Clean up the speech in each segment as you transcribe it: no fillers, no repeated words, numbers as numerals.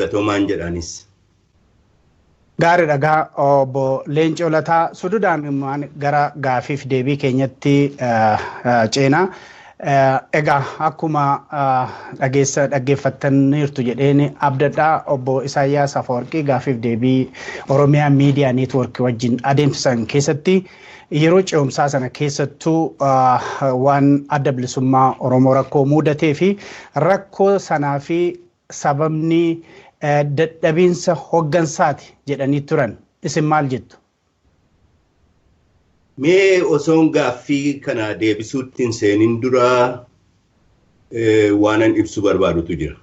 Galatoomaan jedhaanis. Gaariidha gaa obbo Leencoo Lataa, sududaan gara gaafiif deebii keenyatti ceenaa. Egaa akkuma dhageessa dhaggeeffattaniirtu jedheen abdadhaa, obbo Isaayyaas Afawarqii gaafiif deebii Oromiyaa Miidiyaa Neetwoorkii wajjin adeemsisan keessatti yeroo ce'umsaa sana keessattuu waan Adda Bilisummaa Oromoo rakkoo mudatee fi rakkoo sanaa fi sababni dadhabiinsa hoggansaati jedhanii turan. Isin maal jettu? Mee osoon gaaffii kana deebisuutti hin seenin dura waanan ibsu barbaadutu jira.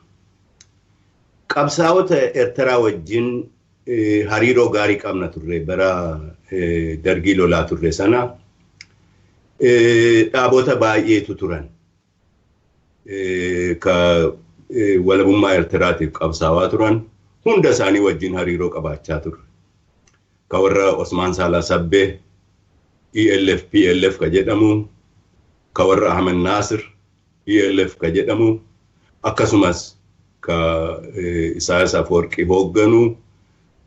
Qabsaa'ota Eertiraa wajjin hariiroo gaarii qabna turre. Bara Dargii lolaa turre sana dhaabota baay'eetu turan. Ka walabummaa Eertiraatiif qabsaa'aa turan hunda isaanii wajjin hariiroo qabaachaa turre. Ka warra Osmaan Saalaa Sabbee, ELF PLF ka jedhamu, ka warra Ahmed Naasir, ELF ka jedhamu, akkasumas ka Isaayyaas Afwerqii hoogganu,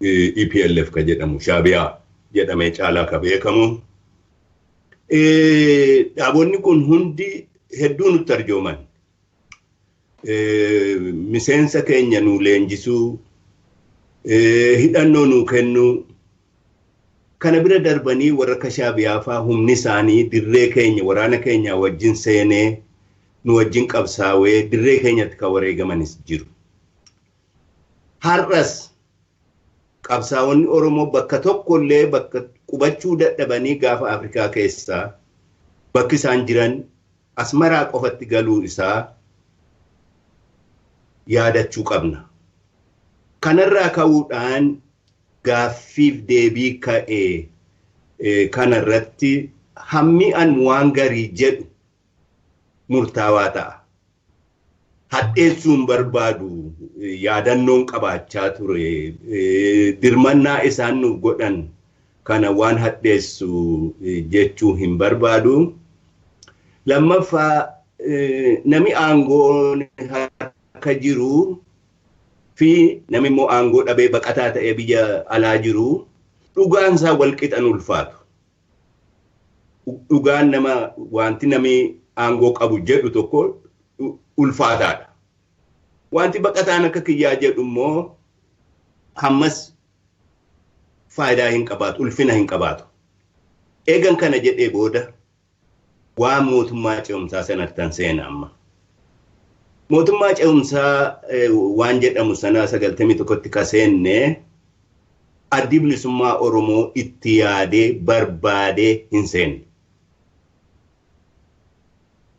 EPLF ka jedhamu, Shaabiyaa jedhamee caalaa ka beekamu. Dhaabonni kun hundi hedduu nutti arjooman. Miseensa keenya nu leenjisuu, hidhannoo nuu kennuu, kana bira darbanii warra akka Shaabiyaa fa'aa humni isaanii dirree keenya waraana keenya wajjin seenee nu wajjin qabsaawee dirree keenyatti kan wareegamanis jiru. Har'as qabsaa'onni Oromoo bakka tokkollee bakka qubachuu dadhabanii gaafa Afrikaa keessaa bakki isaan jiran Asmaraa qofatti galuu isaa yaadachuu qabna. Kanarraa ka'uudhaan gaaffiif deebii ka'e kanarratti hammi an waan garii jedhu murtaawaa ta'a. Hadheessuun barbaadu, yaadannoon qabaachaa ture, dirmannaa isaan nuuf godhan kana waan hadheessu jechuu hin barbaadu. Lammaffaa, nami aangoon harka jiru fi nami immoo aangoo dhabee baqataa ta'ee biyya alaa jiru dhugaan isaa wal qixan ulfaatu. Dhugaan nama wanti nami aangoo qabu jedhu tokko ulfaataadha. Wanti baqataan akka kiyyaa jedhu immoo hammas faayidaa hin qabaatu, ulfina hin qabaatu. Eegan kana jedhee booda waan mootummaa ce'umsaa sanattan seena amma. Mootummaa ce'umsaa waan jedhamu sana 91tti ka seenne Addi Bilisummaa Oromoo itti yaadee barbaadee hin seenne.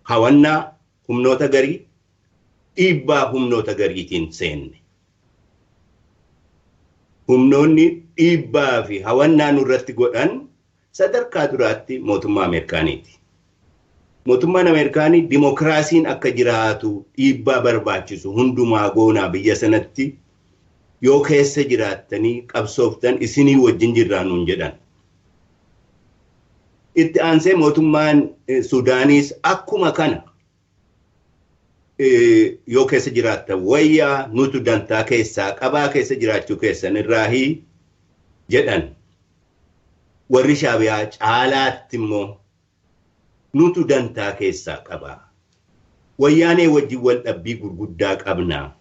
Hawannaa humnoota garii, dhiibbaa humnoota gariitiin seenne. Humnoonni dhiibbaa fi hawannaa nurratti godhan sadarkaa duraatti mootummaa Ameerikaaniiti. Mootummaan Ameerikaanii dimokiraasiin akka jiraatu dhiibbaa barbaachisu hundumaa goonaa, biyya sanatti yoo keessa jiraattanii qabsooftan isinii wajjin jirraa nuun jedhan. Itti aansee mootummaan Sudaaniis akkuma kana yoo keessa jiraattan wayyaa, nutu dantaa keessaa qabaa keessa jiraachuu keessan irraahii jedhan. Warri Shaabiyaa caalaatti immoo nutu dantaa keessaa qabaa. Wayyaanee wajjin wal dhabbii gurguddaa qabnaa.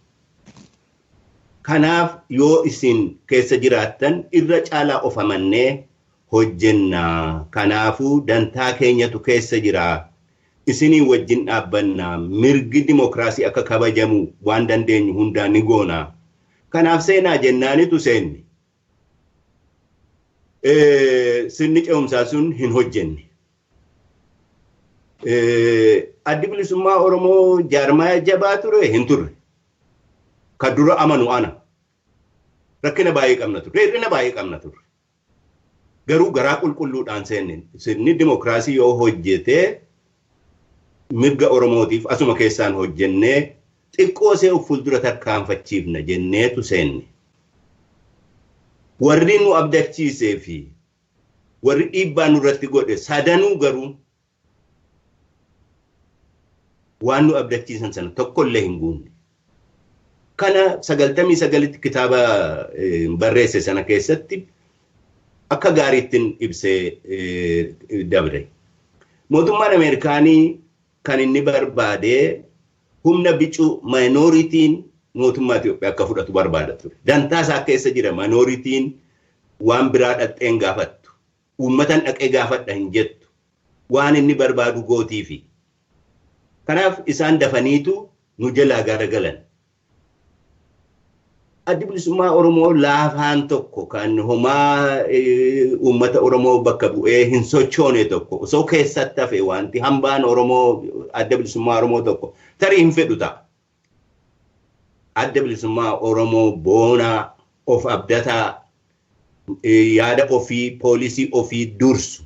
Kanaaf yoo isin keessa jiraattan irra caalaa of amannee hojjennaa. Kanaafuu dantaa keenyatu keessa jiraa. Isinii wajjin dhaabbannaa. Mirgi dimokiraasii akka kabajamu waan dandeenyu hundaa ni goonaa. Kanaaf seenaa jennaanitu seenne. Sirni ce'umsaa sun hin hojjenne. Addi Bilisummaa Oromoo jaarmaya jabaa ture hin turre. Ka dura amanu ana. Rakkina baay'ee qabna turre. Hir'ina baay'ee qabna turre. Garuu garaa qulqulluudhaan seenne. Sirni dimokiraasii yoo hojjete mirga Oromootiif asuma keessaan hojjennee xiqqoo see of fuuldura tarkaanfachiifna jenneetu seenne. Warri nu abdachiisee fi warri dhiibbaa nurratti godhe sadanuu garuu waan nu abdachiisan sana tokkollee hin guunne. Kana 99tti kitaaba barreesse sana keessatti akka gaariittiin ibsee dabre. Mootummaan Ameerikaanii kan inni barbaade humna bicuu minorityn mootummaa Itoophiyaa akka fudhatu barbaada ture. Dantaa isaa keessa jira minorityn waan biraa dhaqxeen gaafattu. Uummatan dhaqee gaafadha hin jettu. Waan inni barbaadu gootiifi. Kanaaf isaan dafaniitu nu jalaa garagalan. Addi Bilisummaa Oromoo laafaan tokko kan homaa uummata Oromoo bakka bu'ee hin sochoone tokko osoo keessatti hafe, wanti hambaan Oromoo Adda Bilisummaa Oromoo tokko tarii hin fedhu ta'a. Adda Bilisummaa Oromoo boonaa, of abdataa, yaada ofii, poolisii ofii dursu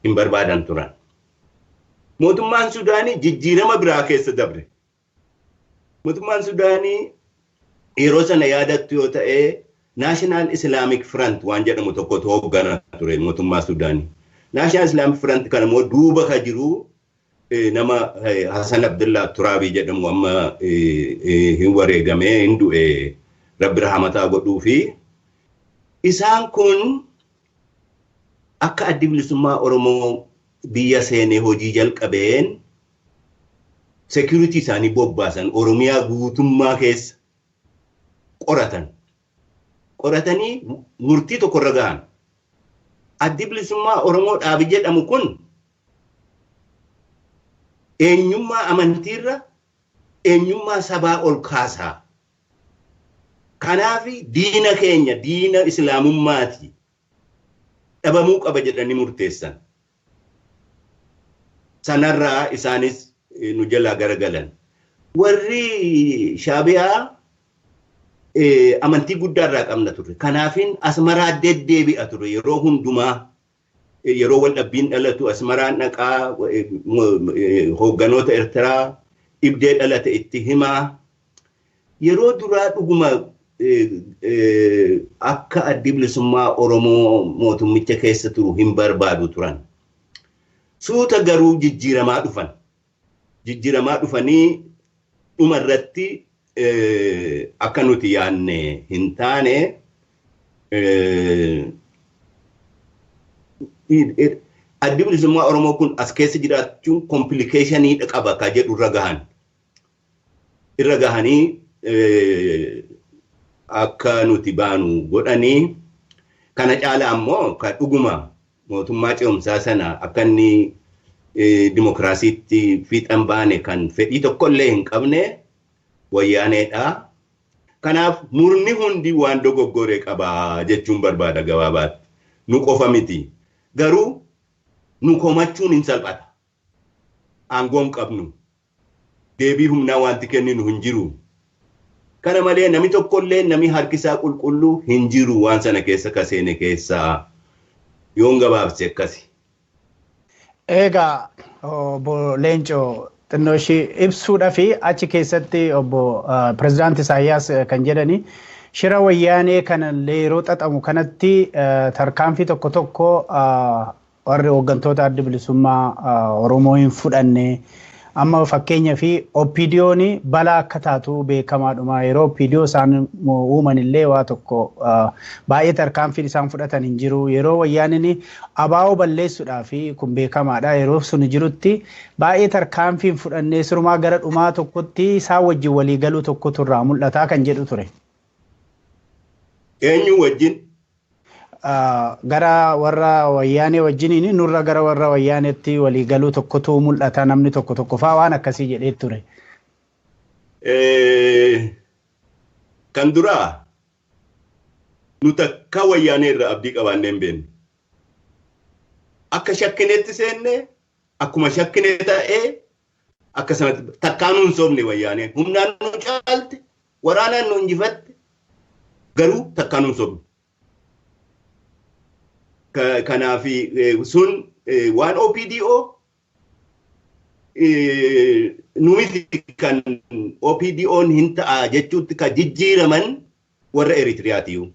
hin barbaadan turan. Mootummaan Sudaanii jijjiirama biraa keessa dabre. Mootummaan Sudaanii yeroo sana yaadattu yoo ta'e, National Islamic Front waan jedhamu tokkotu hoogganaa ture mootummaa Sudaanii. National Islamic Front kana immoo duuba ka jiru nama Hassan Abdullah Turaabii jedhamu, amma hin wareegamee, hin du'e, Rabbi rahamataa godhuu fi isaan kun akka Addi Bilisummaa Oromoo biyya seenee hojii jalqabeen security isaanii bobbaasan. Oromiyaa guutummaa keessa qoratan. Qoratanii murtii tokko irra gahan. Addi Bilisummaa Oromoo dhaabi jedhamu kun eenyummaa amantiirra eenyummaa sabaa ol kaasaa. Kanaaf diina keenya, diina islaamummaati. Dhabamuu qaba jedhanii murteessan. Sanarraa isaanis nu jalaa garagalan. Warri Shaabiyaa amantii guddaa irraa qabna turre. Kanaafin Asmaraa deddeebi'a ture yeroo hundumaa. Yeroo wal dhabbiin dhalatu Asmaraan dhaqaa, hoogganoota Eertiraa dhibdee dhalate itti himaa. Yeroo duraa dhuguma akka Addi Bilisummaa Oromoo mootummicha keessa turu hin barbaadu turan. Suuta garuu jijjiiramaa dhufan. Jijjiiramaa dhufanii dhuma irratti akka nuti yaadne hin taane. Addi Bilisummaa Oromoo kun as keessa jiraachuun complication qaba ka jedhu irra gahan. Irra gahanii akka nuti baanu godhanii. Kana caala ammoo ka dhuguma mootummaa ce'umsaa sana akka inni dimokiraasiitti fiixan baane kan fedhii tokkollee hin qabne Wayyaaneedha. Kanaaf murni hundi waan dogoggore qaba jechuun barbaada gabaabaatti. Nu qofa miti. Garuu nu komachuun hin salphata. Aangoo hin qabnu. Deebii humnaa wanti kenninu hin jiru. Kana malee nami tokkollee nami harkisaa qulqulluu hin jiru waan sana keessa ka seene keessaa. Yoon gabaabse akkasi. Egaa obbo Leencoo, xinnoo ishii ibsuudhaa fi achi keessatti obbo Pirezidaanti Isaayyaas kan jedhani, shira Wayyaanee kanallee yeroo xaxamu kanatti tarkaanfii tokko tokko warri hooggantoota Adda Bilisummaa Oromoo hin fudhanne. Amma fakkeenya fi OPDO'n balaa akka taatu beekamaadhuma. Yeroo OPDO isaan uuman illee waa tokko baay'ee tarkaanfiin isaan fudhatan hin jiru. Yeroo Wayyaaniin ABO balleessuudhaaf, kun beekamaadha. Yeroo sun jirutti baay'ee tarkaanfiin fudhannee sirumaa gara dhumaa tokkotti isaan wajjin walii galuu tokkotu irraa mul'ataa kan jedhu ture. Eenyu wajjin? Gara warra Wayyaanee wajjiniin, nurra gara warra Wayyaaneetti walii galuu tokkotu mul'ata, namni tokko tokko faa waan akkasii jedhee ture. Kan duraa, nu takka Wayyaanee irraa abdii qabaannee hin beeknu. Akka shakkineetti seenne, akkuma shakkine ta'ee akka sanatti takkaa nuun sobne. Wayyaanee humnaan nu caalte, waraanaan nu injifatte, garuu takkaa nuun sobne. Kanaaf sun waan OPDO nu miti. Kan OPDO'n hin ta'a jechuutti ka jijjiiraman warra Eritiriyaatiyu.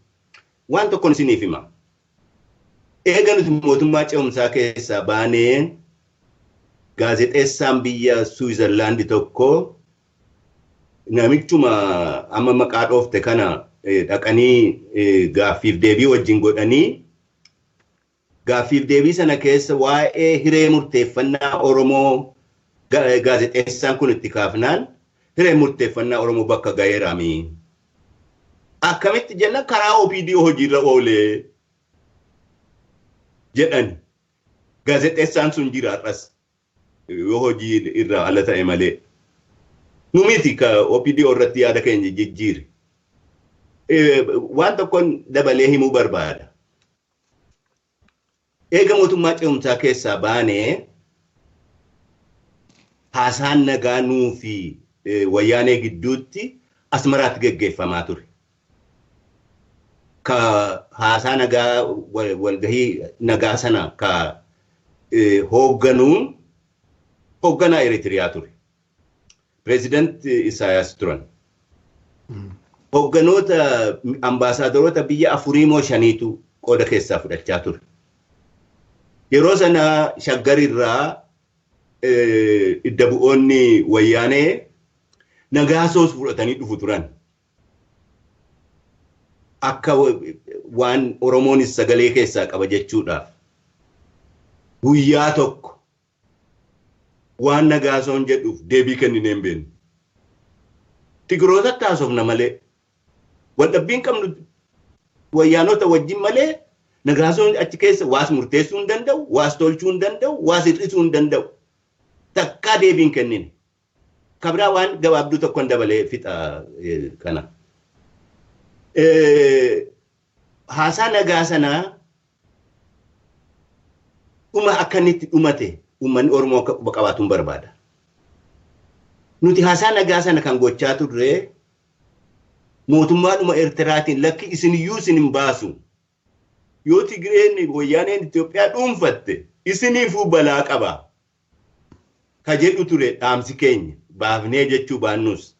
Waan tokkoon isiniif hima. Eega nuti mootummaa ce'umsaa keessaa baanee gaazexeessaan biyya Suwizerlaandi tokko Namichuma amma maqaa dhoofte kana dhaqanii gaaffiif deebii wajjin godhanii, gaaffiif deebii sana keessa waa'ee hiree murteeffannaa Oromoo gaazexeessaan kun itti kaafnaan, hiree murteeffannaa Oromoo bakka ga'eeraami. Akkamitti jenna, karaa OPDO hojiirra oolee jedhan. Gaazexeessaan sun jira har'as, yoo hojii irraa ala ta'e malee. Nu miti ka OPDO irratti yaada keenya jijjiire. Waan tokkoon dabalee himuu barbaada. Eega mootummaa ce'umsaa keessaa baanee haasaan nagaa nuu fi Wayyaanee gidduutti Asmaraatti geggeeffamaa ture. Ka haasaa nagaa, walgahii nagaa sana ka hoogganuun hoogganaa Eritiriyaa ture. Pireezidant Isaayaas turan. Hoogganoota, ambaasaadaroota biyya afurii moo shaniitu qooda keessaa fudhachaa ture. Yeroo sana Shaggarirraa idda bu'oonni Wayyaanee Nagaasoos fudhatanii dhufu turan. Akka waan Oromoonis sagalee keessaa qaba jechuudhaaf. Guyyaa tokko waan Nagaasoon jedhuuf deebii kenninee hin beeknu. Tigirootatti haasofna malee, waldhabbiin qabnu Wayyaanota wajjin malee, Nagaasoon achi keessa waas murteessuu hin danda'u, waas tolchuu hin danda'u, waas hir'isuu hin danda'u. Takkaa deebiin kennine. Kabraa waan gabaabduu tokkon dabalee fixa kana. Haasaa nagaa sanaa dhuma akka inni itti dhumate uummanni Oromoo akka quba qabaatuun barbaada. Nuti haasaa nagaa sana kan gochaa turre mootummaadhuma Eertiraatiin, lakki, isiniyyuu isin hin baasu. Yoo Tigireen, Wayyaaneen Itoophiyaa dhuunfatte isiniifuu balaa qaba. Ka jedhu ture dhaamsi keenya, baafnee jechuu baannus.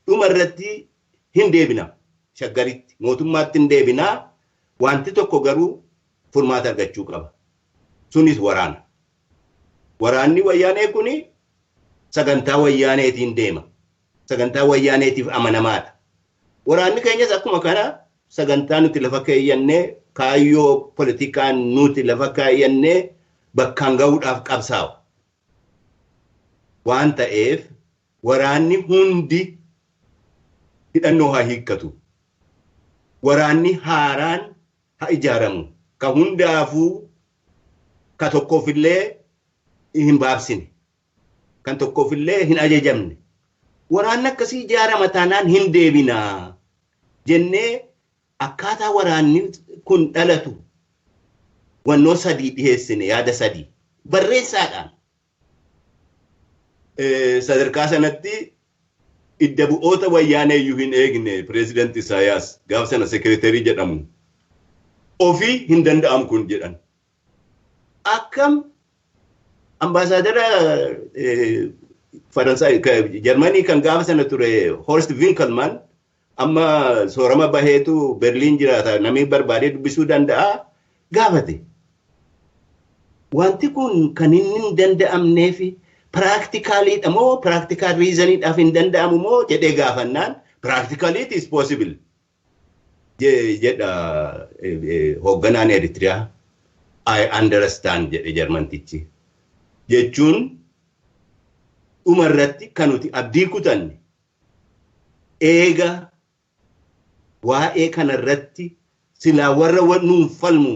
Dhuma irratti hin deebina, Shaggaritti mootummaatti hin deebinaa, wanti tokko garuu furmaata argachuu qaba. Sunis waraana. Waraanni Wayyaanee kuni sagantaa Wayyaaneetiin deema. Sagantaa Wayyaaneetiif amanamaadha. Waraanni keenyas akkuma kana sagantaa nuti lafa keeyyannee, kaayyoo politikaa nuti lafa kaayyannee bakkaan gahuudhaaf qabsaa'u. Waan ta'eef waraanni hundi hidhannoo haa hiikkatu. Waraanni haaraan haa ijaaramu. Ka hundaafuu, ka tokkoofillee hin baabsine. Kan tokkoofillee hin ajajamne. Waraanni akkasii ijaarama taanaan hin deebinaa jennee akkaataa waraanni kun dhalatu wannoo sadii dhiyeessine, yaada sadii barreessaadhaan. Sadarkaa sanatti idda bu'oota Wayyaanee iyyuu hin eegne. Pireezidant Isaayaas gaafa sana sekireterii jedhamu ofii hin danda'amu kun jedhan. Akkam ambaasaadara Faransaay, Jarmanii kan gaafa sana ture, Horst Winkelmann, amma soorama baheetu Berliin jiraata, namni barbaadee dubbisuu danda'a, gaafate. Wanti kun kan inni hin danda'amneef practicaliidha moo, practical reasoniidhaaf hin danda'amu moo jedhee gaafannaan, practically it is possible jedha hoogganaan Eritiriyaa. I understand jedhe Jarmantichi. Jechuun dhuma irratti kan nuti abdii kutanne eega waa'ee kanarratti silaa warra nuun falmu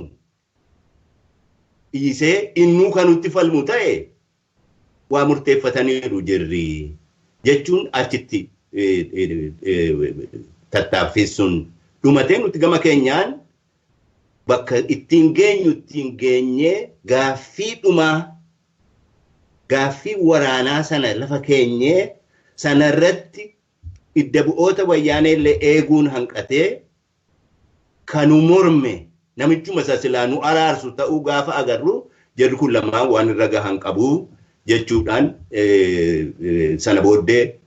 dhiisee innuu kan nutti falmu ta'e waa murteeffataniiru jirri jechuun achitti tattaaffii sun dhumatee, nuti gama keenyaan bakka ittiin geenyu ittiin geenyee, gaaffii dhumaa, gaaffii waraanaa sana lafa keenyee, sanarratti idda bu'oota Wayyaanee illee eeguun hanqatee, kanu morme namichuma isa silaa nu araarsu ta'uu gaafa agarru, jarri kun lamaan waan irra gahan qabu jechuudhaan sana booddee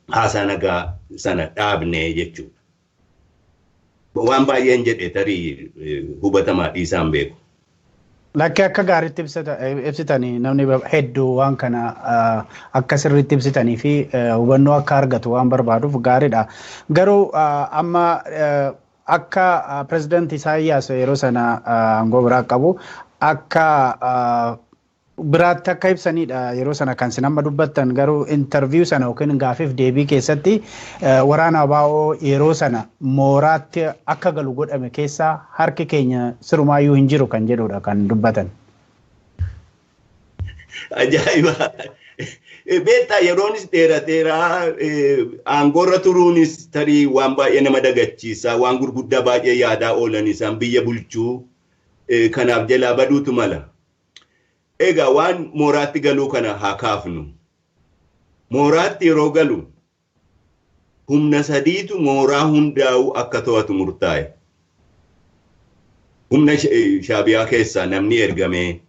haasaa nagaa sana dhaabne jechuudha. Waan baay'een jedhe, tarii hubatamaa dhiisaan beeku. Lakkee akka gaariitti ibsitanii, namni hedduu waan kana akka sirriitti ibsitanii fi hubannoo akka argatu waan barbaaduuf gaariidha. Garuu amma akka pirezidaantii Isaayyaas yeroo sana aangoo biraa qabu akka biraatti akka ibsanidha yeroo sana kan isin amma dubbattan. Garuu interview sana yookiin gaafiif deebii keessatti waraana ABO yeroo sana mooraatti akka galu godhame keessaa harki keenya sirumaayyuu hin jiru kan jedhudha kan dubbatan. Ajaa'iba! Beektaa, yeroonis dheerateera, aangoorra turuunis tarii waan baay'ee nama dagachiisa, waan gurguddaa baay'ee yaadaa oolan isaan biyya bulchuu kanaaf jalaa baduutu mala. Egaa waan mooraatti galuu kana haa kaafnu. Mooraatti yeroo galu humna sadiitu mooraa hundaa'u akka to'atu murtaa'e. Humna Shaabiyaa keessaa namni ergamee,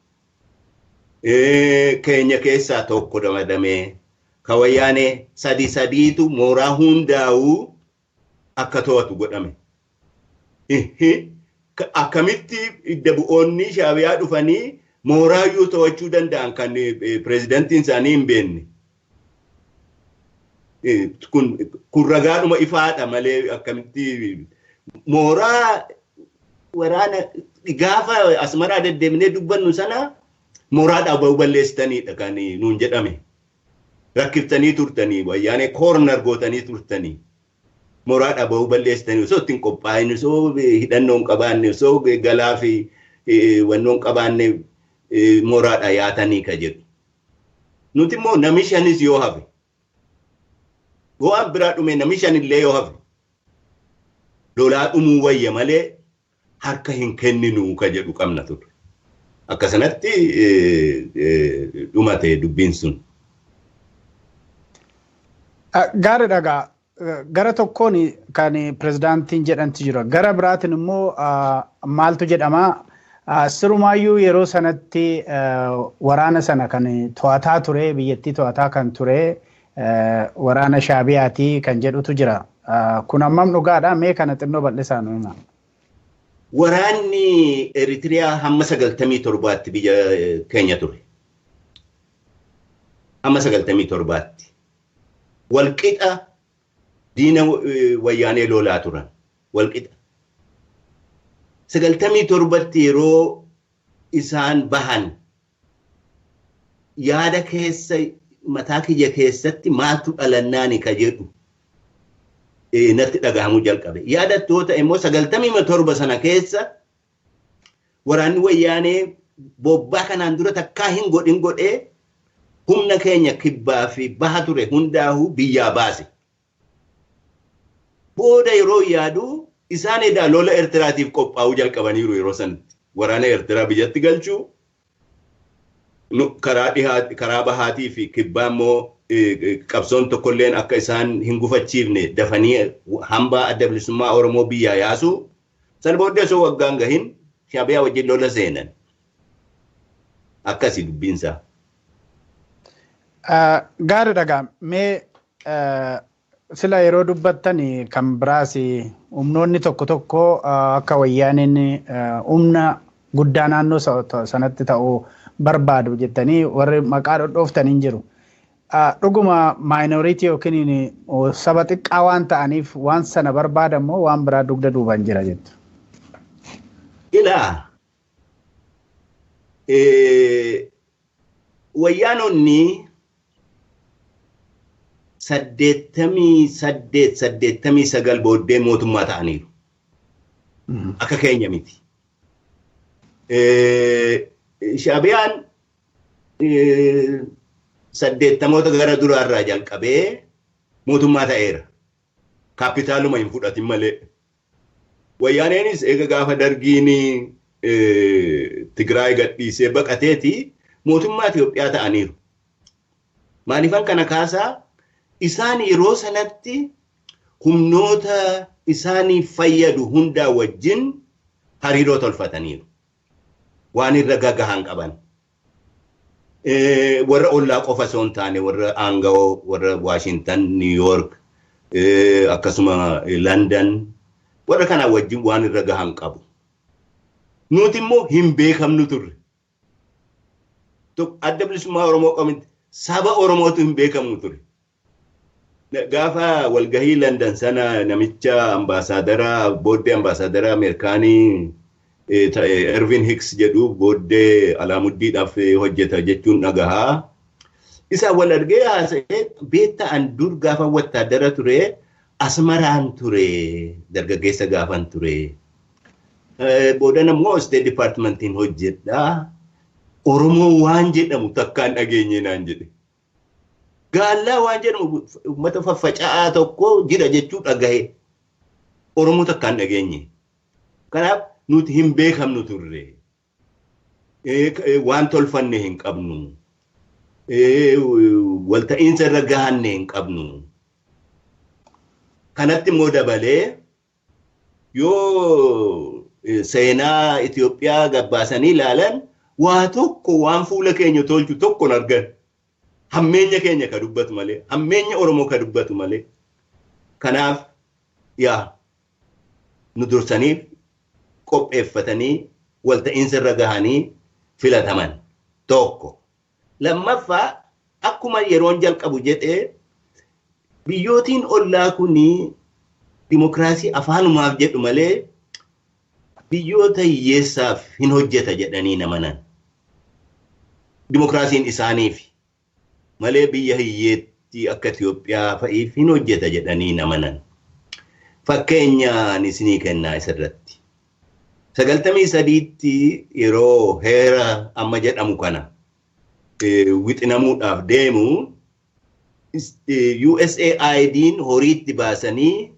keenya keessaa tokko ramadamee, ka Wayyaanee sadi sadiitu mooraa hundaa'u akka to'atu godhame. Akkamitti idda bu'oonni Shaabiyaa dhufanii mooraayyuu to'achuu danda'an kan pirezidantiin isaanii hin beekne? Kun ragaadhuma ifaadha malee akkamitti mooraa waraana gaafa Asmaraa deddeebinee dubbannu sana mooraadhaa bahuu balleessitanidha kan nuun jedhame. Rakkiftanii turtanii, Wayyaanee corner gootanii turtanii. Mooraadhaa bahuu balleessitanii osoo ittiin qophaa'in, osoo hidhannoo hin qabaanne, osoo galaa fi wannoo hin qabaanne mooraadhaa yaatanii ka jedhu. Nuti immoo nami shanis yoo hafe, waan biraa dhume, nami shanillee yoo hafe, lolaa dhumuu wayya malee harka hin kenninuu ka jedhu qabna ture. Akka sanatti dhumate dubbiin sun. Gaariidha gaa. Gara tokkoon kan pirezidaantiin jedhantu jira. Gara biraatiin immoo maaltu jedhama? Sirumaayyuu yeroo sanatti waraana sana kan to'ataa ture, biyyattii to'ataa kan ture waraana Shaabiyaati kan jedhutu jira. Kun hammam dhugaadha? Mee kana xinnoo bal'isaa nu hima. Waraanni Eritiriyaa hamma 97tti biyya keenya ture. Hamma 97tti. Walqixa diina Wayyaanee lolaa turan. Walqixa. 97tti yeroo isaan bahan yaada keessa mataa kiyya keessatti maaltu dhalannaani ka jedhu natti dhagahamuu jalqabe. Yaadattoota immoo 97 sana keessa waraanni Wayyaanee bobbaa kanaan dura takkaa hin godhin godhee humna keenya kibbaa fi baha ture hundaa'uu biyyaa baase. Booda yeroo yaadu isaan edaa lola Eertiraatiif qophaa'uu jalqabaniiru yeroo sanatti. Waraana Eertiraa biyyatti galchuu, karaa dhihaa, karaa bahaatii fi kibbaa immoo qabsoon tokkolleen akka isaan hin gufachiifne dafanii hambaa Adda Bilisummaa Oromoo biyyaa yaasuu. Sana booddee osoo waggaan gahin Shaabiyaa wajjin lola seenan. Akkasi dubbiinsaa. Gaariidha gaa. Mee sila yeroo dubbattan kan biraas humnoonni tokko tokko akka Wayyaaneen humna guddaa naannoo sanatti ta'uu barbaadu jettanii warri maqaa dhodhooftanii hin jiru. Dhuguma minority yookiin saba xiqqaa waan ta'aniif waan sana barbaadan moo waan biraa dugda duubaan jira jettu? Ilaa, Wayyaanonni 88, 89 booddee mootummaa ta'aniiru. Akka keenya miti. Shaabiyaan 80moota gara duraarraa jalqabee mootummaa ta'eera. Kaapitaaluma hin fudhatin malee. Wayyaaneenis eega gaafa Dargiin Tigraay gadhiisee baqateeti mootummaa Itoophiyaa ta'aniiru. Maaliifan kana kaasaa? Isaan yeroo sanatti humnoota isaaniif fayyadu hundaa wajjin hariiroo tolfataniiru. Waan irra gagahan qaban. Warra ollaa qofa osoo hin taane warra aangawoo, warra Waashintan, New York, akkasuma London, warra kanaa wajjin waan irra gahan qabu. Nuti immoo hin beekamnu turre. Adda Bilisummaa Oromoo qofa saba Oromootu hin beekamu ture. Gaafa walgahii London sana namicha ambaasaadara, booddee ambaasaadara Ameerikaanii Ervin Hicks jedhu, booddee Alaamuddiidhaaf hojjeta jechuun dhagahaa. Isa wal argee haasa'ee, beektaa, an dur gaafa wattaadara ture Asmaraan ture, dargaggeessa gaafan ture. Boodan ammoo State Departmentiin hojjedhaa. Oromoo waan jedhamu takkaan dhageenye naan jedhe. Gaallaa waan jedhamu, uummata faffaca'aa tokko jira jechuu dhagahe. Oromoo takkaan dhageenye. Kanaaf nuti hin beekamnu turre. Waan tolfanne hin qabnu. Walta'iinsa irra gahanne hin qabnu. Kanatti immoo dabalee, yoo seenaa Itoophiyaa gabbaasanii ilaalan, waa tokko waan fuula keenya tolchu tokko hin argan. Hammeenya keenya ka dubbatu malee, hammeenya Oromoo ka dubbatu malee. Kanaaf yaa nu dursanii qopheeffatanii walta'iinsa irra gahanii filataman tokko. Lammaffaa, akkuma yeroon jalqabu jedhee, biyyootiin ollaa kuni dimokiraasii afaanumaaf jedhu malee biyyoota hiyyeessaaf hin hojjeta jedhanii namanan. Dimokiraasiin isaaniif malee biyya hiyyeetti akka Itoophiyaa fa'iif hin hojjeta jedhanii namanan. Fakkeenyaan isinii kennaa isarratti. 93tti yeroo heera amma jedhamu kana wixinamuudhaaf deemu, USAID'n horiitti baasanii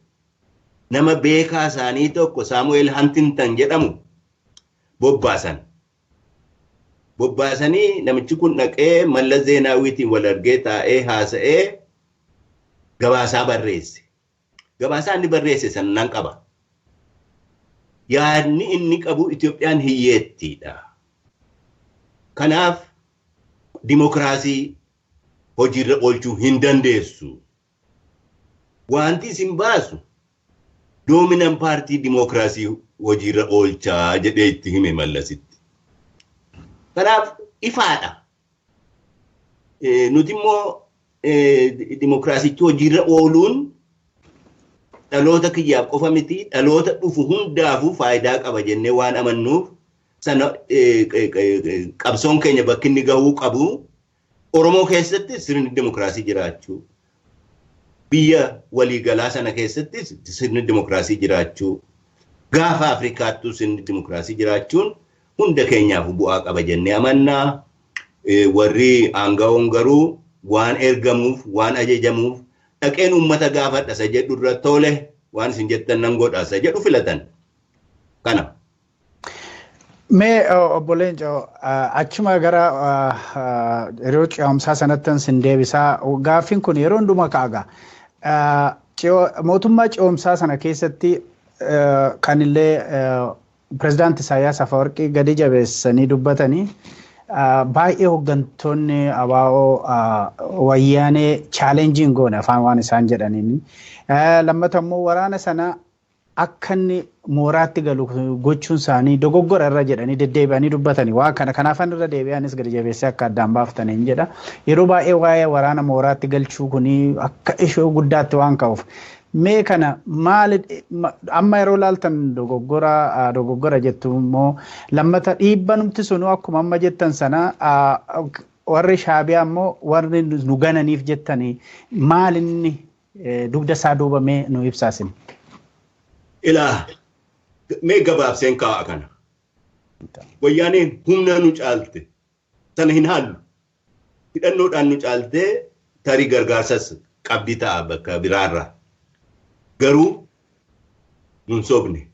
nama beekaa isaanii tokko Saamu'eel Huntington jedhamu bobbaasan. Bobbaasanii namichi kun dhaqee Mallas Zeenaawiitiin wal argee taa'ee haasa'ee gabaasaa barreesse. Gabaasaa inni barreesse sana nan qaba. Yaadni inni qabu Itoophiyaan hiyyeettiidha. Kanaaf dimokiraasii hojiirra oolchuu hin dandeessu. Wanti isin baasu dominant paartii dimokiraasii hojiirra oolchaa jedhee itti hime Mallasitti. Kanaaf ifaadha. Nuti immoo dimokiraasichi hojiirra ooluun dhaloota kiyyaaf qofa miti, dhaloota dhufu hundaafuu faayidaa qaba jennee waan amannuuf, sana qabsoon keenya bakki inni gahuu qabu Oromoo keessatti sirni dimokiraasii jiraachuu, biyya waliigalaa sana keessatti sirni dimokiraasii jiraachuu, gaafa Afrikaattuu sirni dimokiraasii jiraachuun hunda keenyaaf bu'aa qaba jennee amannaa. Warri aangawoon garuu waan ergamuuf, waan ajajamuuf, dhaqeen uummata gaafadha isa jedhu irra tole, waan isin jettan nan godha isa jedhu filatan. Kana. Mee obbo Leencoo, achuma gara yeroo ce'umsaa sanatti sin deebisaa. Gaaffiin kun yeroo hundumaa ka'aga. Mootummaa ce'umsaa sana keessatti kan illee pirezidaanti Isaayyaas Afawarqii gadi jabeessanii dubbatanii, baay'ee hooggantoonni ABO Wayyaanee challenge goone afaan waan isaan jedhaniin. Lammata immoo waraana sana akka inni mooraatti galu gochuun isaanii dogoggora irra jedhanii deddeebi'anii dubbatanii waan kana. Kanaafan irra deebi'anis gadi jabeessee akka addaan baaftaniin jedha. Yeroo baay'ee waa'ee waraana mooraatti galchuu kuni akka ishoo guddaatti waan ka'uuf. Mee kana maali amma yeroo laaltan, dogoggora dogoggora jettu immoo, lammata dhiibbanumti sunu akkuma amma jettan sana warri Shaabiyaa immoo warri nu gananiif jettanii maalinni dugda isaa duubamee nu ibsaasin? Ilaa, mee gabaabseen kaa'a kana. Wayyaaneen humna nu caalte sana hin haallu. Hidhannoodhaan nu caaltee, tarii gargaarsas qabdi ta'a bakka biraarraa. Garuu nun sobne.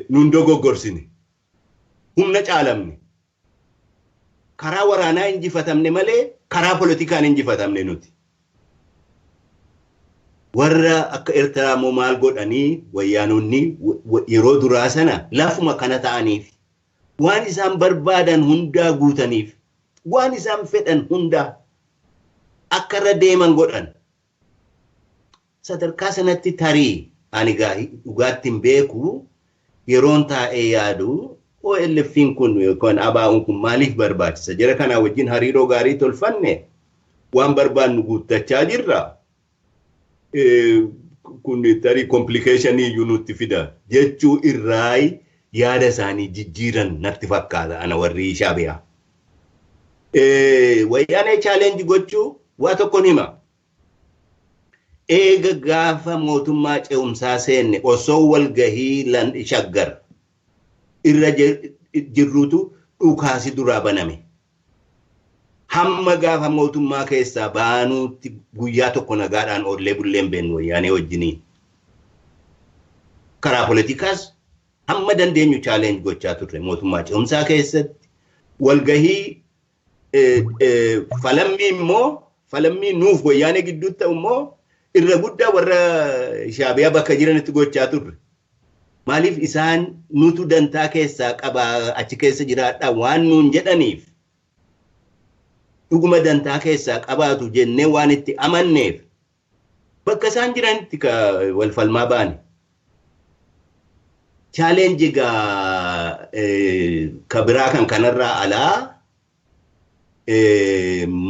Nun dogoggorsine. Humna caalamne. Karaa waraanaa injifatamne malee karaa politikaan injifatamne nuti. Warra akka Eertiraa immoo maal godhanii? Wayyaanonni yeroo duraa sana lafuma kana ta'aniif, waan isaan barbaadan hundaa guutaniif, waan isaan fedhan hundaa akka irra deeman godhan. Sadarkaa sanatti tarii ani dhugaatti hin beeku, yeroon taa'ee yaadu OLF'n kun yookaan ABO'n kun maaliif barbaachisa? Jara kanaa wajjin hariiroo gaarii tolfanne waan barbaannu guuttachaa jirra. Kun tarii complication iyyuu nutti fida jechuu irraa yaada isaanii jijjiiran natti fakkaata ana warri Shaabiyaa. Wayyaanee challenge gochuu waa tokkon hima. Eega gaafa mootummaa ce'umsaa seenne osoo walgahii Shaggar irra jirrutu dhukaasi duraa baname. Hamma gaafa mootummaa keessaa baanuutti guyyaa tokko nagaadhaan oollee bulleen beennu Wayyaanee wajjiniin. Karaa poolitikaas hamma dandeenyu challenge gochaa turre mootummaa ce'umsaa keessatti. Walgahii falammii immoo, falammii nuuf Wayyaanee gidduutti ta'u immoo, irra guddaa warra Shaabiyaa bakka jiranitti gochaa turre. Maaliif? Isaan nutu dantaa keessaa qabaa, achi keessa jiraadhaa waan nuun jedhaniif, dhuguma dantaa keessaa qabaatu jennee waan itti amanneef bakka isaan jiranitti wal falmaa baane. Challenge gaa ka biraa kan kanarraa alaa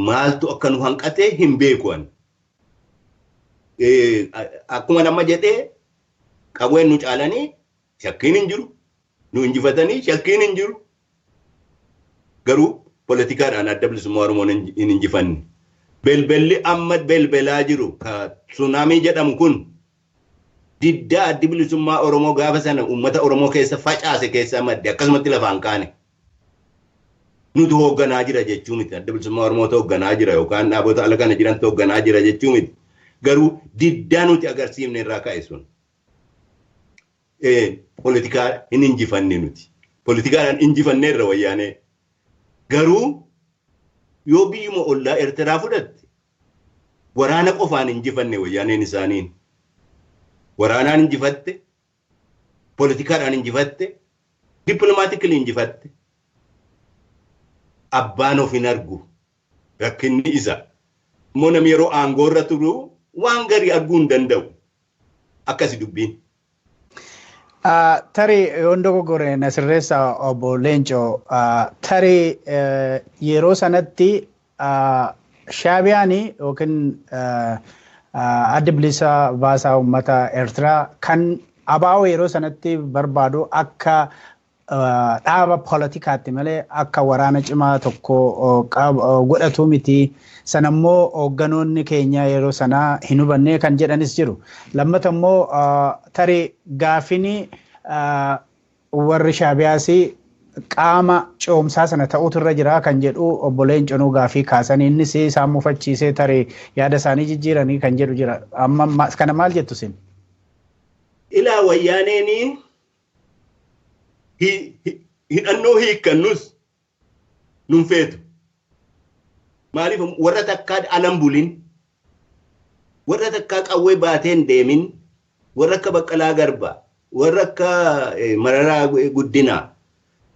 maaltu akka nu hanqate hin beeku ani. Akkuma nama jedhee, qawween nu caalanii shakkiin hin jiru. Nu injifatanii shakkiin hin jiru. Garuu poolitikaadhaan Adda Bilisummaa Oromoon hin injifanne. Belbelli amma belbelaa jiru ka tsunami jedhamu kun diddaa Addi Bilisummaa Oromoo gaafa sana uummata Oromoo keessa facaase keessaa madde, akkasumatti lafaan kaane. Nutu hoogganaa jira jechuu miti. Adda Bilisummaa Oromootu hoogganaa jira yookaan dhaabota ala kana jirantu hoogganaa jira jechuu miti. Garuu diddaa nuti agarsiifne irraa ka'e sun. Poolitikaa hin injifanne nuti. Poolitikaadhaan injifanneerra Wayyaanee. Garuu yoo biyyuma ollaa Eertiraa fudhatte, waraana qofaan injifanne Wayyaaneen isaaniin. Waraanaan injifatte, poolitikaadhaan injifatte, diplomatically injifatte. Abbaan of hin argu. Rakkinni isa. Immoo namni yeroo aangoo irra turu waan garii arguu hin danda'u. Akkasi dubbiin. Tarii yoon dogoggore na sirreessa, obbo Leencoo. Tarii yeroo sanatti Shaabiyaan yookiin Adda Bilisa Baasaa Uummata Eertiraa kan ABO yeroo sanatti barbaadu akka dhaaba poolitikaatti malee akka waraana cimaa tokko godhatu miti. Sanammoo hoogganoonni keenya yeroo sanaa hin hubanne kan jedhanis jiru. Lammata immoo tarii gaafini warri Shaabiyaas qaama ce'umsaa sana ta'utu irra jira kan jedhu obbo Leenconuu gaafii kaasanii, innis isaan mufachiisee tarii yaada isaanii jijjiiranii kan jedhu jira. Amma kana maal jettu isin? Ilaa, Wayyaaneenii hidhannoo hiikkannus nun feetu. Maaliif? Warra takkaa alan bulin, warra takkaa qawwee baateen deemin, warra akka Baqqalaa Garbaa, warra akka Mararaa Guddinaa,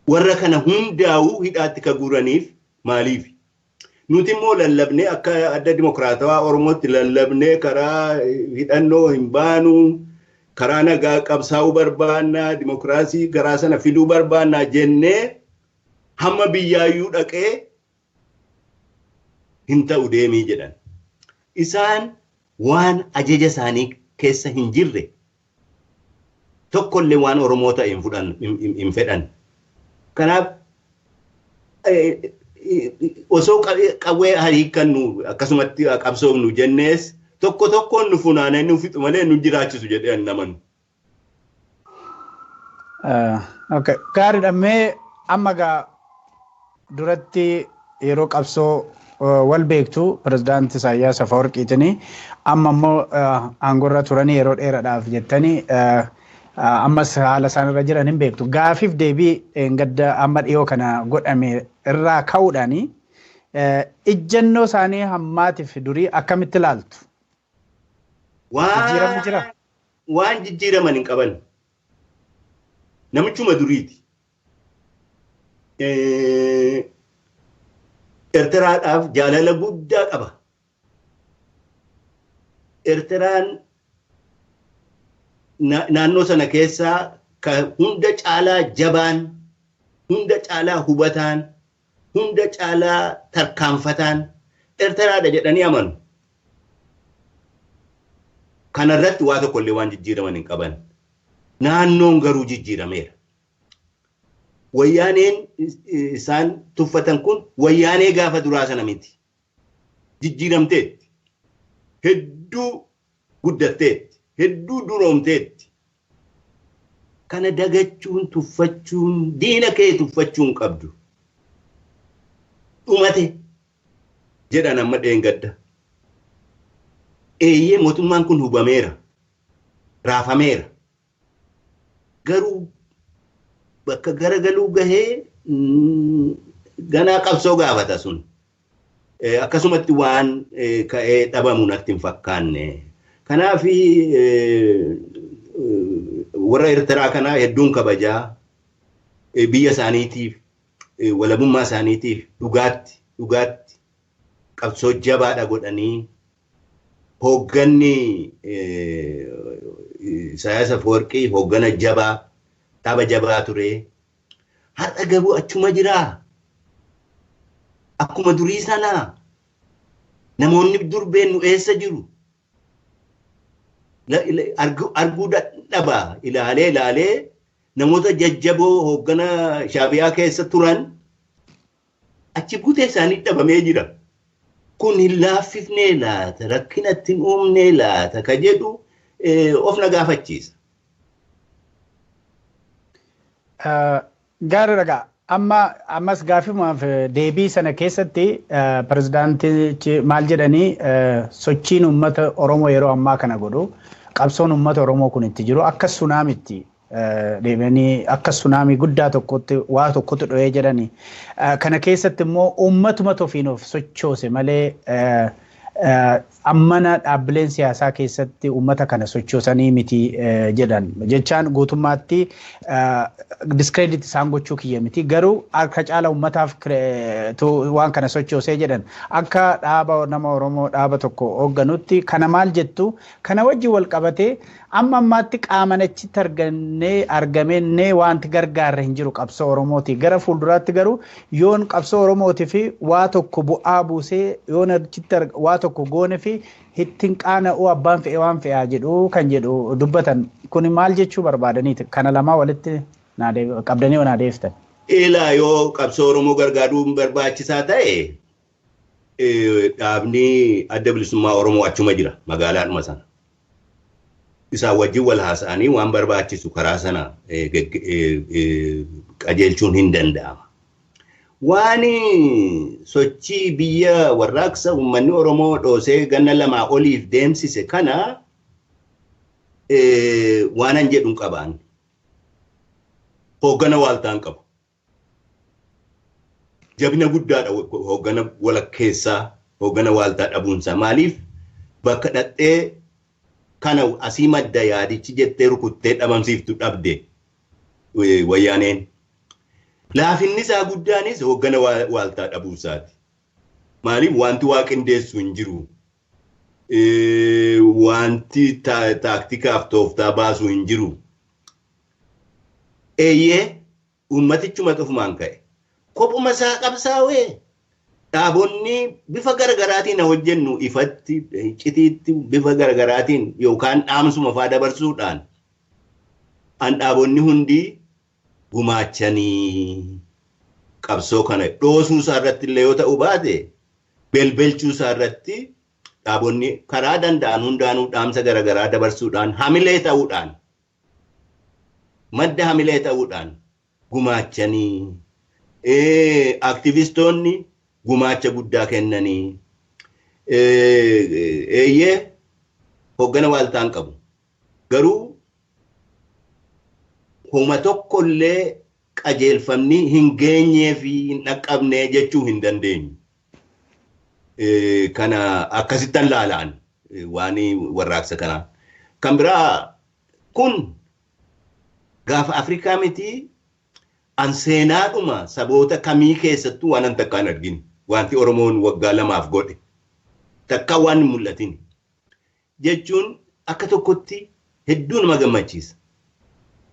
warra kana hundaa'uu hidhaatti ka guuraniif maaliif? Nuti immoo lallabnee, akka Adda Dimokiraatawaa Oromootti lallabnee, karaa hidhannoo hin baanu, karaa nagaa qabsaa'uu barbaannaa, dimokiraasii karaa sana fiduu barbaannaa jennee hamma biyyaayyuu dhaqee hin ta'u deemii jedhan. Isaan waan ajaja isaanii keessa hin jirre tokkollee waan Oromoo ta'e hin fudhan, hin fedhan. Kanaaf osoo qawwee hiikkannu akkasumatti qabsoofnu jennees tokko tokkoon nu funaananii nu fixu malee nu jiraachisu jedhee an namanu. Okay. Gaariidha. Mee amma gaa duratti yeroo qabsoo wal beektu pirezidaantii Isaayyaas Afawarqiitiin, amma immoo aangorra turanii yeroo dheeraadhaaf jettanii, ammas haala isaan irra jiran hin beektu. Gaafiif deebii gadda amma dhiyoo kana godhame irraa ka'uudhaani ijjannoo isaanii hammaatiif durii akkamitti ilaaltu? Jijjiiramni jira? Waan jijjiiraman hin qaban. Namichuma duriiti. Eertiraadhaaf jaalala guddaa qaba. Eertiraan naannoo sana keessaa ka hunda caalaa jabaan hunda caalaa hubataan, hunda caalaa tarkaanfataan Eertiraadha jedhanii amanu. Kanarratti waa tokkollee waan jijjiiraman hin qaban. Naannoon garuu jijjiirameera. Wayyaaneen isaan tuffatan kun wayyaanee gaafa duraa sana miti. Jijjiiramteetti. Hedduu guddatteetti. Hedduu duroomteetti. Kana dagachuun tuffachuun diina kee tuffachuun qabdu. Dhumate jedhan amma dheengadda. Eeyyee, mootummaan kun hubameera. Raafameera. Garuu bakka garagaluu gahee ganaa qabsoo gaafata sun. Akkasumatti waan ka'ee dhabamu natti hin fakkaanne. Kanaaf warra Eertiraa kanaa hedduun kabajaa, biyya isaaniitiif, walabummaa isaaniitiif dhugaatti dhugaatti qabsoo jabaadha godhanii, hoogganni Isaayyaas Afwerqii hooggana jabaa, dhaaba jabaa ture. Har'a garuu achuma jiraa. Akkuma durii sanaa namoonni dur beennu eessa jiru? Arguu dadhaba. Ilaalee ilaalee namoota jajjaboo hooggana Shaabiyaa keessa turan achi buutee isaanii dhabamee jira. Kun hin laaffifnee laata? Rakkina ittiin uumnee laata? Ka jedhu of na gaafachiisa. Gaariidha egaa. Amma ammas gaafimaaf deebii sana keessatti pirezidaantichi maal jedhanii, sochiin uummata Oromoo yeroo ammaa kana godhu, qabsoon uummata Oromoo kun itti jiru akka sunaamitti deebi'anii, akka sunaamii guddaa tokkotti waa tokkotti dho'ee jedhanii. Kana keessatti immoo uummatuma ofiin of sochoose malee ammana dhaabbileen siyaasaa keessatti uummata kana sochoosanii miti jedhan. Jechaan guutummaatti discredit isaan gochuu kiyya miti, garuu akka caala uummataaf waan kana sochoosee jedhan. Akka dhaaba nama Oromoo dhaaba tokko hoogganutti kana maal jettu? Kana wajjin wal qabatee amma ammaatti qaaman achitti argannee argamennee wanti gargaarre hin jiru qabsoo Oromooti. Gara fuulduraatti garuu yoon qabsoo Oromootii fi waa tokko bu'aa buusee, yoon achitti waa tokko goone fi ittiin qaana'uu, abbaan fe'e waan fe'aa jedhu kan jedhu dubbatan. Kun maal jechuu barbaadaniiti? Kana lamaa walitti qabdanii naa deebiftan. Ilaa, yoo qabsoo Oromoo gargaaruun barbaachisaa ta'e, dhaabni Adda Bilisummaa Oromoo achuma jira, magaalaadhuma sana. Isaan wajjin wal haasa'anii waan barbaachisu karaa sana qajeelchuun hin danda'ama. Waan sochii biyya warraaqsa uummanni Oromoo dhoosee ganna 2 oliif deemsise kana waan an jedhu hin qabaan. Hooggana waaltaan qabu. Jabina guddaadha hooggana walakkeessaa, hooggana waaltaa dhabuunsaa. Maaliif, bakka dhaqxee kana asii madda yaadichi jettee rukuttee dhabamsiiftu dhabde wayyaaneen. Laafinni isaa guddaanis hooggana waaltaa dhabuusaati. Maaliif, wanti waa qindeessu hin jiru. Wanti taaktikaaf tooftaa baasu hin jiru. Eeyyee, uummatichuma ofumaan ka'e. Kophuma isaa qabsaa'ee dhaabonni bifa garaagaraatiin hojjennu, ifatti, icciitiitti, bifa garaagaraatiin yookaan dhaamsuma faa dabarsuudhaan an dhaabonni hundi gumaachanii qabsoo kana dhoosuu isaa irratti illee yoo ta'u baate, belbelchuu isaa irratti dhaabonni karaa danda'an hundaanuu dhaamsa garaagaraa dabarsuudhaan, hamilee ta'uudhaan, madda hamilee ta'uudhaan gumaachanii, aktivistoonni gumaacha guddaa kennanii. Eeyyee, hoggana waaltaan qabu, garuu homa tokkollee qajeelfamni hin geenyee fi hin dhaqqabne jechuu hin dandeenyu. Kana akkasittan laalaan waan warraaqsa kanaa. Kan biraa, kun gaafa Afrikaa miti, an seenaadhuma saboota kamii keessattuu waan an takkaan argine. Wanti Oromoon waggaa 2f godhe takka waan hin mul'atin. Jechuun akka tokkotti hedduu nama gammachiisa.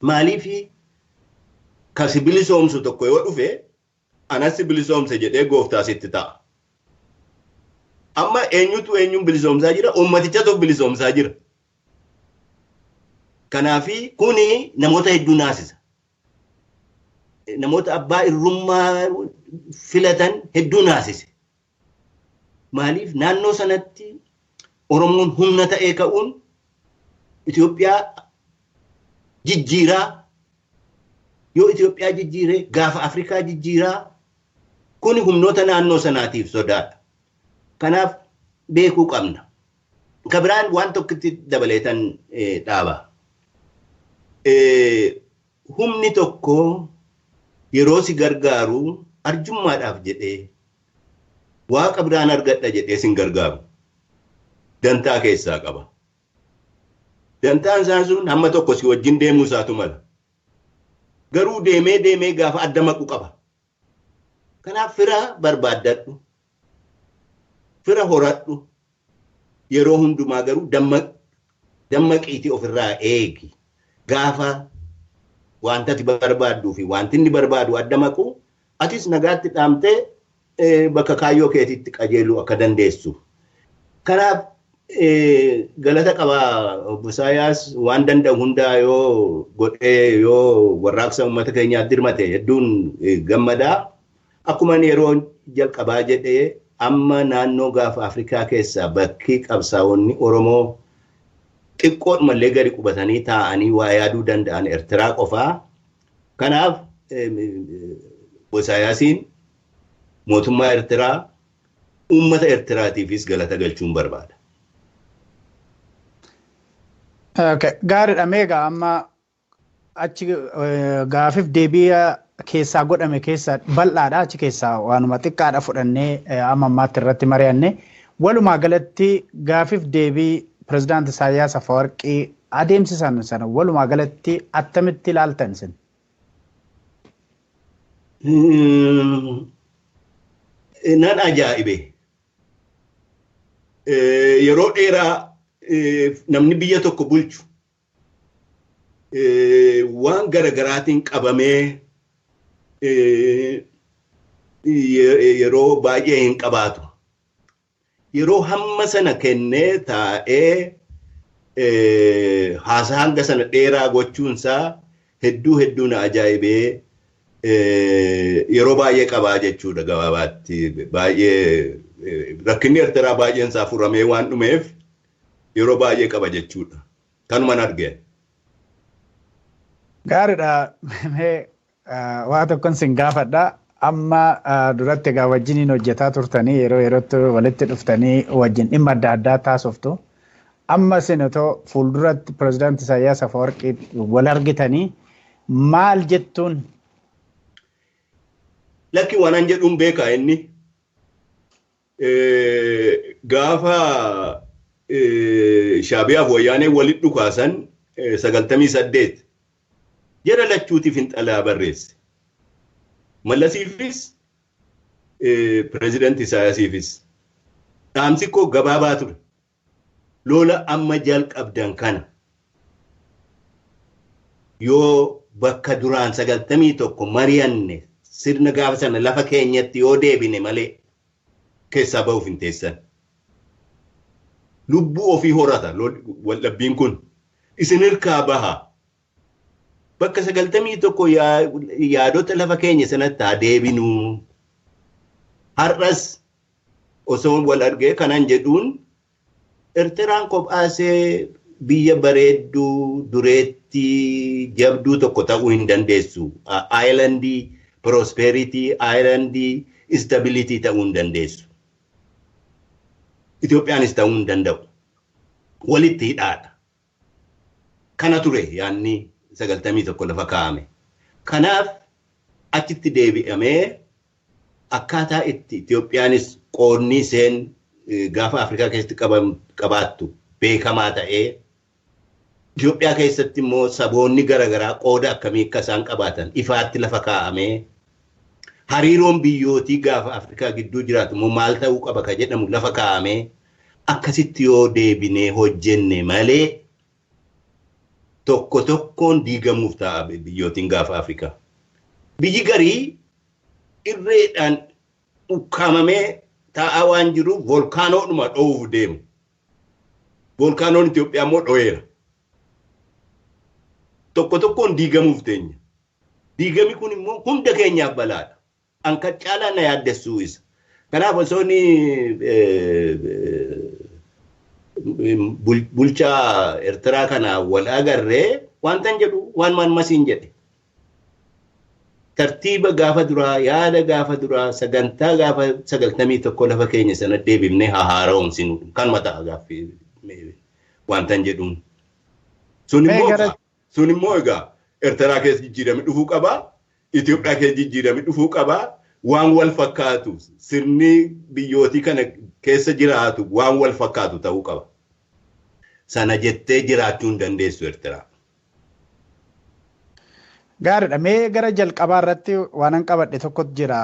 Maaliifi, Kasi bilisoomsu tokko yoo dhufe anas bilisoomse jedhee gooftaa sitti ta'a. Amma eenyutu eenyuun bilisoomsaa jira? Uummatichatu bilisoomsaa jira. Kanaafi kuni namoota hedduu naasisa. Namoota abbaa irrummaa filatan hedduu naasise. Maaliif naannoo sanatti Oromoon humna ta'ee ka'uun Itoophiyaa jijjiiraa, yoo Itoophiyaa jijjiiree gaafa Afrikaa jijjiiraa, kuni humnoota naannoo sanaatiif sodaadha. Kanaaf beekuu qabna. Ka biraan waan tokkotti dabaleetan dhaaba. Humni tokko yeroo si gargaaru arjummaadhaaf jedhee, waaqa biraan argadha jedhee sin gargaaru. Dantaa keessaa qaba. Dantaan isaa sun hamma tokko si wajjin deemuu isaatu mala. Garuu deemee deemee gaafa adda maqu qaba. Kanaaf fira barbaaddadhu. Fira horadhu. Yeroo hundumaa garuu dammaqiitii ofirraa eegi. Gaafa wanta ati barbaadduu fi wanti inni barbaadu adda maqu, atis nagaatti dhaamtee bakka kaayyoo keetiitti qajeeluu akka dandeessu. Kanaaf galata qabaa obbo Isaayyaas. Waan danda'u hundaa yoo godhee, yoo warraaqsa uummata keenyaatti dirmate hedduun gammadaa. Akkuma yeroo jalqabaa jedhee, amma naannoo gaafa Afrikaa keessaa bakki qabsaa'onni Oromoo xiqqoodhumallee gadi qubatanii taa'anii waa yaaduu danda'an Eertiraa qofaa. Kanaaf obbo Isaayyaasiin, mootummaa Eertiraa, uummata Eertiraatiifis galata galchuun barbaada. Gaariidha. Meegaa amma achi gaafiif deebii keessaa godhame keessa bal'aadha, achi keessaa waanuma xiqqaadha fudhannee amma ammaatti irratti mari'anne. Walumaa galatti gaafiif deebii pirezidaanti Isaayyaas Afawarqii adeemsisan sana walumaa galatti attamitti ilaaltan isin? Nan ajaa'ibe. Yeroo dheeraa namni biyya tokko bulchu waan garagaraatiin qabamee yeroo baay'ee hin qabaatu. Yeroo hamma sana kennee taa'ee haasaa hanga sana dheeraa gochuunsaa hedduu hedduu na ajaa'ibee. Yeroo baay'ee qabaa jechuudha gabaabaatti. Baay'ee rakkinni Eertiraa baay'een isaa furamee waan dhumeef yeroo baay'ee qaba jechuudha. Kanuman argeen. Gaariidha. Mee waa tokkon sin gaafadha. Amma duratti egaa wajjiniin hojjetaa turtanii, yeroo yerootti walitti dhuftanii wajjin dhimma adda addaa taasiftu. Amma isin otoo fuulduratti pirezidaanti Isaayyaas Afawarqii wal argitanii maal jettuun? Lakki, waan an jedhuun beekaa inni. Gaafa Shaabiyaaf Wayyaanee walitti dhukaasan 98 jara lachuutiif hin xalaa barreesse. Mallasiifis pirezidaanti Isaayyaasiifis. Dhaamsi koo gabaabaa ture. Lola amma jalqabdan kana yoo bakka duraan 91 mari'anne, sirna gaafa sana lafa keenyatti yoo deebine malee keessaa bahuuf hin teessan. Lubbuu ofii horata waldhabbiin kun. Isin hirkaa baha. Bakka 91 yaadota lafa keenya sanatti haa deebinuu. Har'as osoo wal argee kanan jedhuun, Eertiraan kophaasee biyya bareedduu dureettii jabduu tokko ta'uu hin dandeessu. Islandii prosperity, islandii stability ta'uu hin dandeessu. Itoophiyaanis ta'uu hin danda'u. Walitti hidhaadha. Kana ture yaanni 91 lafa kaa'ame. Kanaaf achitti deebi'amee akkaataa itti Itoophiyaanis qoodni isheen gaafa Afrikaa keessatti qabaattu beekamaa ta'ee, Itoophiyaa keessatti immoo saboonni garaagaraa qooda akkamii akka isaan qabaatan ifaatti lafa kaa'amee, hariiroon biyyootii gaafa Afrikaa gidduu jiraatu immoo maal ta'uu qaba ka jedhamu lafa kaa'amee, akkasitti yoo deebinee hojjenne malee tokko tokkoon diigamuuf ta'a biyyootiin gaafa Afrikaa. Biyyi garii irreedhaan ukkaamamee taa'aa waan jiruuf volkaanoodhuma dho'uuf deemu. Volkaanoon Itoophiyaa immoo dho'eera. Tokko tokkoon diigamuuf teenya. Diigami kun immoo hunda keenyaaf balaadha. An kan caalaa na yaaddessuu isa. Kanaaf osoo inni bulchaa Eertiraa kana wal agarree wantan jedhu waan waan masiin jedhe. Tartiiba gaafa duraa, yaada gaafa duraa, sagantaa gaafa 91 lafa keenya sana deebifnee haa haara'umsinu kan mataa gaaffii wantan jedhuun. Sun immoo egaa Eertiraa keessa jijjiirame dhufuu qabaa, Itoophiyaa keessa jijjiirame dhufuu qabaa, waan wal fakkaatu sirni biyyootii kana keessa jiraatu waan wal fakkaatu ta'uu qaba. Sana jettee jiraachuu hin dandeessu Eertiraa. Gaariidha. Mee gara jalqabaa irratti waan an qabadhe tokkotu jira.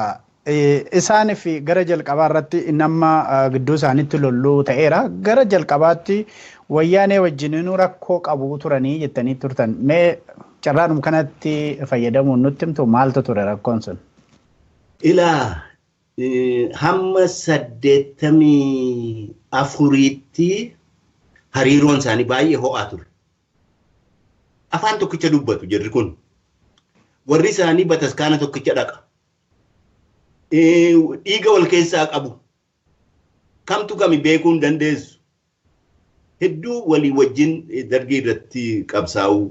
Isaaniif gara jalqabaa irratti nama gidduu isaaniitti lolluu ta'eera. Gara jalqabaatti Wayyaanee wajjininuu rakkoo qabu turanii jettanii turtan. Mee carraadhum kanatti fayyadamuun nutti himtu, maaltu ture rakkoon sun? Ilaa, hamma 84tti hariiroon isaanii baay'ee ho'aa ture. Afaan tokkicha dubbatu jirri kun. Warri isaanii bataskaana tokkicha dhaqa. Dhiiga wal keessaa qabu. Kamtu kami beekuu hin dandeessu. Hedduu walii wajjin Dargii irratti qabsaa'uu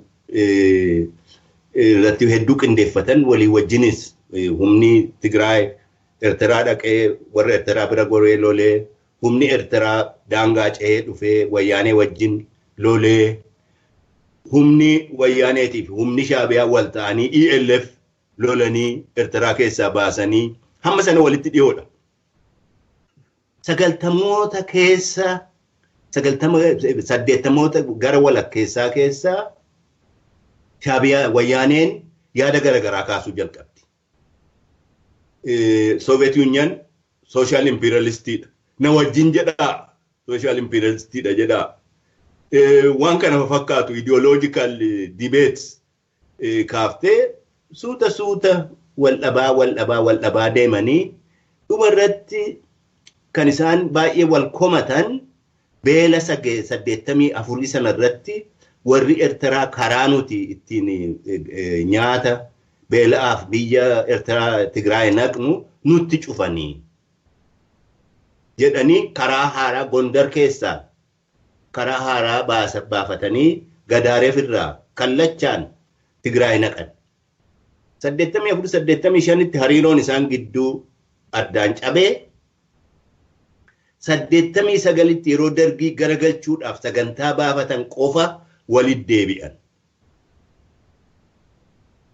irratti hedduu qindeeffatan. Walii wajjinis humni Tigraay Eertiraa dhaqee warra Eertiraa bira goree lolee, humni Eertiraa daangaa ce'ee dhufee Wayyaanee wajjin lolee, humni Wayyaaneetiif humni Shaabiyaa wal ta'anii ELF lolanii Eertiraa keessaa baasanii hamma sana walitti dhiyoodha. 90moota keessa, 90, 80moota gara walakkeessaa keessa Shaabiyaa, Wayyaaneen yaada garaagaraa kaasuu jalqabdi. Soviet Union social imperialistiidha. Na wajjin jedhaa, social imperialistiidha jedhaa. Waan kana fakkaatu ideological debates kaaftee suuta suuta wal dhabaa, wal dhabaa, wal dhabaa deemanii dhuma irratti kan isaan baay'ee wal komatan beela 84 sana irratti warri Eertiraa karaa nuti ittiin nyaata beela'aaf biyya Eertiraa Tigraay naqnu nutti cufanii jedhanii karaa haaraa Gondar keessaa karaa haaraa baafatanii Gadaareef irraa kallachaan Tigraay naqan. 84, 85tti hariiroon isaan gidduu addaan cabee, 89tti yeroo Dargii garagalchuudhaaf sagantaa baafatan qofa walit deebi'an.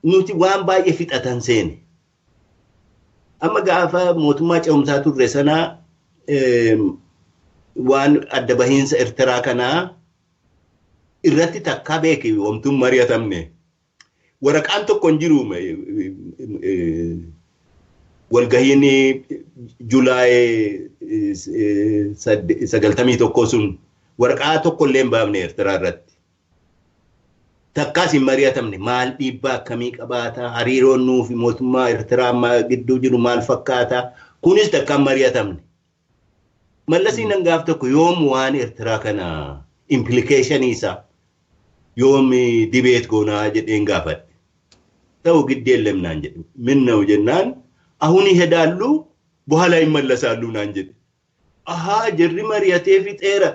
Nuti waan baay'ee fixatan seene. Amma gaafa mootummaa ce'umsaa turre sanaa waan adda bahiinsa Eertiraa kanaa irratti takkaa beeke wamtuun mari'atamne. Waraqaan tokko hin jiru. Walgahiin July 91 sun waraqaa tokko illee hin baafne Eertiraa irratti. Takkaas hin mari'atamne. Maal dhiibbaa akkamii qabaata, hariiroon nuu fi mootummaa Eertiraa gidduu jiru maal fakkaata, kunis takkaan mari'atamne. Mallasiin hangaaf tokko yoom waan Eertiraa kana implicationii isaa yoom debate goonaa jedheen gaafadhe. Ta'u ግድ የለም naan jedhe. ምን ነው jennaan, አሁን ይሄዳሉ በኋላ ይመለሳሉ naan jedhe. Ahaa, jarri mari'atee fixeera.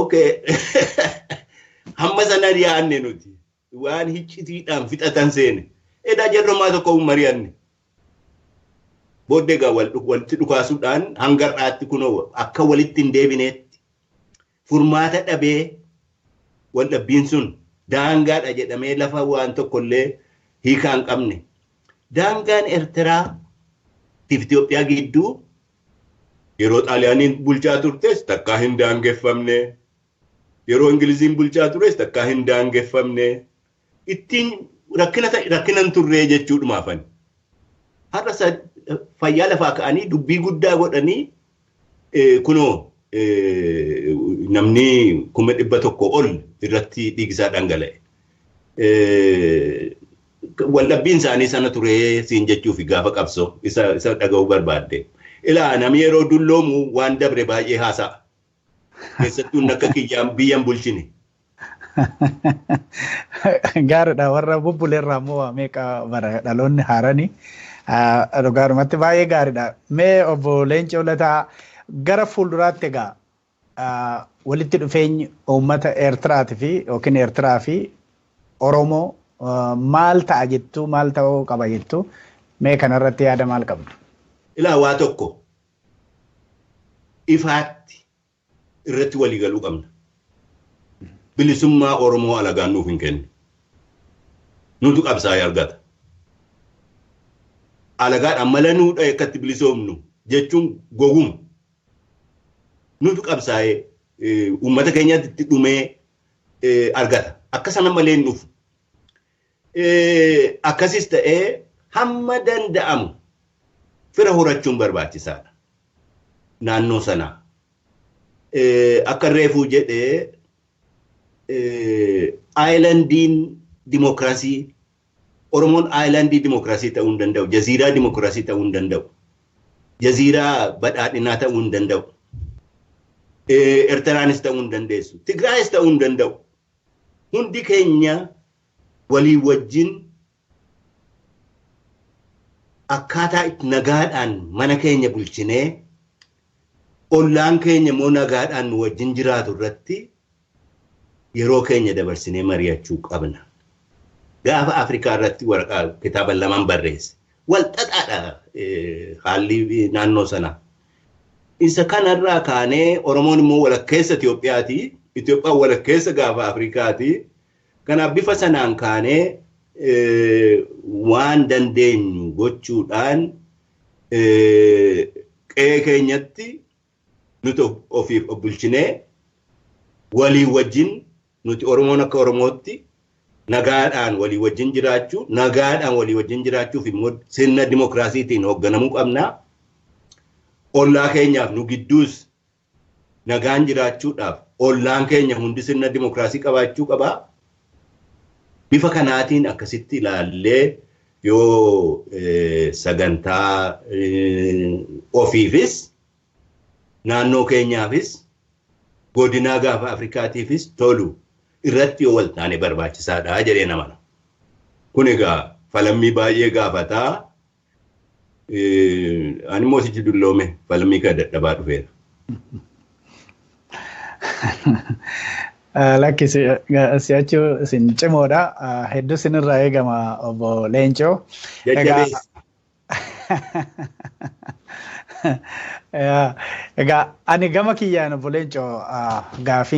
Okay. Hamma sana yaadne nuti. Waan hiccitiidhaan fixatan seene. Edaa jarrumaa tokko hin mari'anne. Booddee egaa walitti dhukaasuudhaan hanga har'aatti kunoo akka walitti hin deebineetti furmaata dhabee wal dhabbiin sun daangaadha jedhamee lafa waan tokkollee hiikaa hin qabne. Daangaan Eertiraa fi Itoophiyaa gidduu yeroo Xaaliyaaniin bulchaa turtes takkaa hin daangeffamne. Yeroo Ingiliziin bulchaa tures takkaa hin daangeffamne. Ittiin rakkina rakkinan turree jechuudhumaafani. Har'a fayyaa lafaa ka'anii dubbii guddaa godhanii kunoo namni 100,000 ol irratti dhiigisaa dhangala'e. Waldhabbiin isaanii sana ture siin jechuufi gaafa qabsoo isa dhaga'uu barbaadde. Ilaa, namni yeroo dulloomu waan dabre baay'ee haasa'a. Keessattuu akka kiyyaan biyyan bulchine. Gaariidha, warra bubbuleerraa immoo meeqa bara dhaloonni haarani. Dhugaadhumatti baay'ee gaariidha. Mee obbo Leencoo Lataa, gara fuulduraatti egaa walitti dhufeenyi uummata Eertiraatii fi yookiin Eertiraa fi Oromoo maal ta'a jettu, maal ta'uu qaba jettu? Mee kanarratti yaada maal qabdu? Ilaa, waa tokko ifaatti irratti walii galuu qabna. Bilisummaa Oromoo alagaan nuuf hin kennu. Nutu qabsaa'ee argata. Alagaadhaan mala nuudha akkatti bilisoomnu jechuun gowwuma. Nutu qabsaa'ee uummata keenyatti dhumee argata. Akka sana malee hin dhufu. Akkasis ta'ee hamma danda'amu fira horachuun barbaachisaadha. Naannoo sanaa. Akka reefuu jedhee, islandiin dimokiraasii, Oromoon islandii dimokiraasii ta'uu hin danda'u. Jaziiraa dimokiraasii ta'uu hin danda'u. Jaziiraa badhaadhinaa ta'uu hin danda'u. Eertiraanis ta'uu hin dandeessu. Tigraayis ta'uu hin danda'u. Hundi keenya walii wajjin akkaataa itti nagaadhaan mana keenya bulchinee ollaan keenya immoo nagaadhaan nu wajjin jiraatu irratti yeroo keenya dabarsinee mari'achuu qabna. Gaafa Afrikaa irratti waraqaa kitaaba lamaan barreesse. Wal xaxaadha haalli naannoo sanaa. Isa kanarraa kaanee Oromoon immoo walakkeessa Itoophiyaati. Itoophiyaan walakkeessa gaafa Afrikaati. Kanaaf bifa sanaan kaanee waan dandeenyu gochuudhaan qe'ee keenyatti nuti ofiif of bulchinee walii wajjin, nuti Oromoon akka Oromootti nagaadhaan walii wajjin jiraachuu, nagaadhaan walii wajjin jiraachuuf immoo sirna dimokiraasiitiin hoogganamuu qabna. Ollaa keenyaaf nu gidduus nagaan jiraachuudhaaf ollaan keenya hundi sirna dimokiraasii qabaachuu qaba. Bifa kanaatiin akkasitti ilaallee yoo sagantaa ofiifis, naannoo keenyaafis, godinaa gaafa Afrikaatiifis tolu irratti yoo wal taane barbaachisaadha jedhee namana. Kun egaa falammii baay'ee gaafataa. Ani immoo sichi dulloome falammii kana dadhabaa dhufeera. Lakki, si'achuu isin cimoodha. Hedduu isinirraa eegama, obbo Leencoo. Jajjabeessa. Egaa ani gama kiyyaan, obbo Leencoo, gaafii